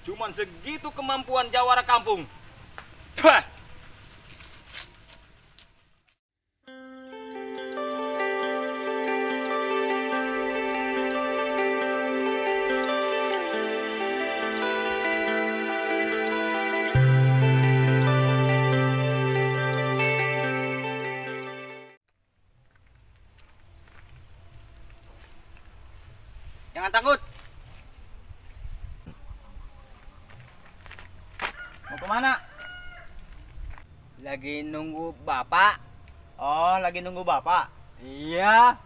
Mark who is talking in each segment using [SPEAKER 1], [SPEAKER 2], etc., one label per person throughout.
[SPEAKER 1] Cuman segitu kemampuan jawara kampung. Pah!
[SPEAKER 2] Jangan takut. Mau kemana?
[SPEAKER 3] Lagi nunggu bapak.
[SPEAKER 2] Oh, lagi nunggu bapak?
[SPEAKER 3] Iya.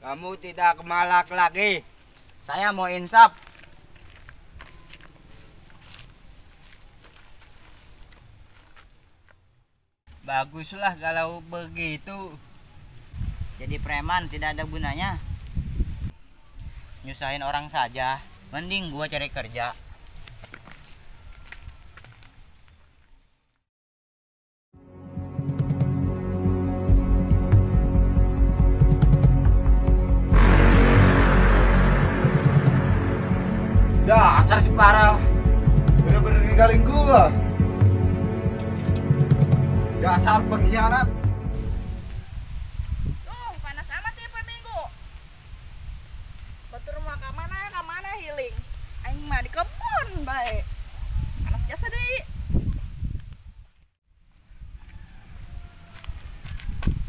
[SPEAKER 3] Kamu tidak malak lagi.
[SPEAKER 2] Saya mau insaf.
[SPEAKER 3] Baguslah kalau begitu.
[SPEAKER 2] Jadi preman tidak ada gunanya. Nyusahin orang saja. Mending gua cari kerja.
[SPEAKER 4] Dasar si Paral, bener-bener ninggalin gua. Dasar pengkhianat.
[SPEAKER 5] Tuh, panas amat ya per minggu. Batur mah kamana healing. Aing mah di kebun bae. Panas jasa deui.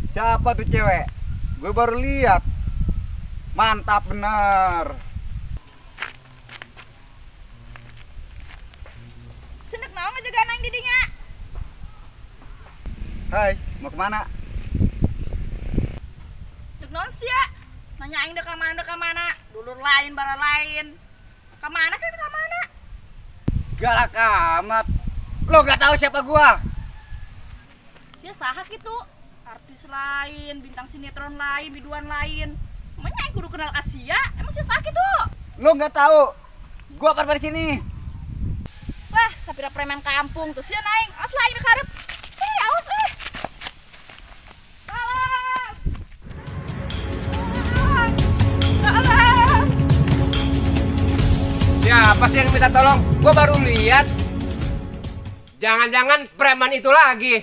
[SPEAKER 4] Siapa tuh cewek? Gue baru lihat. Mantap bener.
[SPEAKER 5] Senek naon ngajagaan aing di dinya?
[SPEAKER 4] Hai, mau kemana?
[SPEAKER 5] Dek naon sia? Nanya aing dek ka mana? Dulur lain, bara lain. Ka mana kan ka mana?
[SPEAKER 4] Galak amat. Lo gak tahu siapa gua?
[SPEAKER 5] Sia saha kitu? Artis lain, bintang sinetron lain, biduan lain. Emangnya aing kudu kenal ka sia? Emang sia saha kitu?
[SPEAKER 4] Lo gak tahu. Gua kabar di sini.
[SPEAKER 5] Wah, sapira preman kampung tuh sia aing. Awas lah aing dek hareup. Awas eh. Tolong. Tolong.
[SPEAKER 3] Siapa sih yang minta tolong? Gua baru lihat. Jangan-jangan preman itu lagi.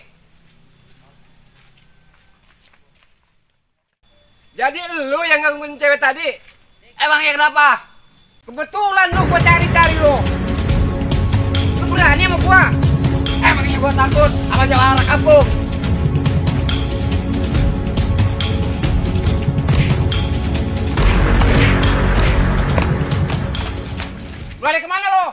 [SPEAKER 3] Jadi lu yang gangguin cewek tadi?
[SPEAKER 4] Emang ya kenapa?
[SPEAKER 3] Kebetulan lu gua cari-cari lu. Lu berani sama gua?
[SPEAKER 4] Emangnya gua takut sama jawara kampung?
[SPEAKER 3] Lu lari kemana lo?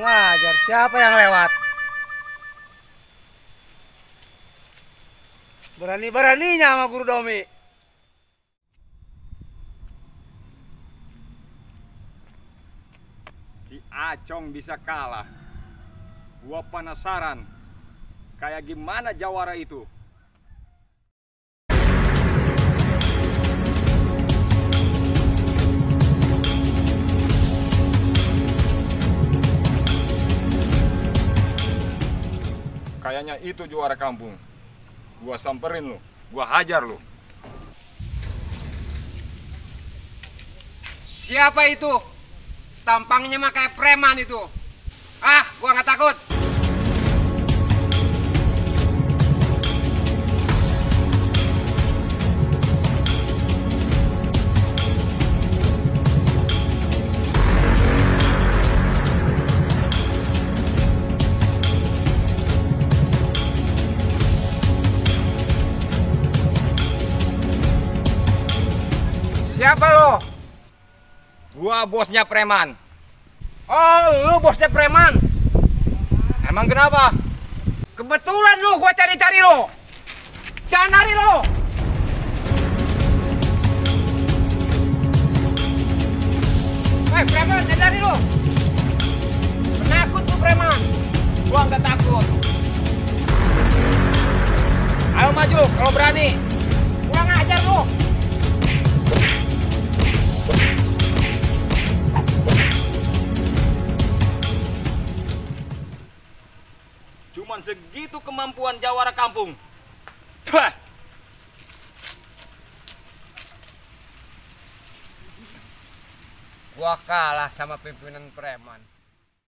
[SPEAKER 4] Ngajar siapa yang lewat? Berani-beraninya sama guru Domi.
[SPEAKER 1] Si Acong bisa kalah. Gua penasaran kayak gimana jawara itu. Kayaknya itu juara kampung. Gua samperin lu, gua hajar lu.
[SPEAKER 3] Siapa itu? Tampangnya mah kayak preman itu. Ah, gua nggak takut. Siapa lo?
[SPEAKER 1] Gua bosnya preman.
[SPEAKER 3] Oh, lu bosnya preman.
[SPEAKER 1] Emang kenapa?
[SPEAKER 3] Kebetulan lu, gua cari-cari lu. Jangan lari lu. berani. Kurang ajar lu.
[SPEAKER 1] Cuman segitu kemampuan jawara kampung. Pah!
[SPEAKER 3] Gua kalah sama pimpinan preman.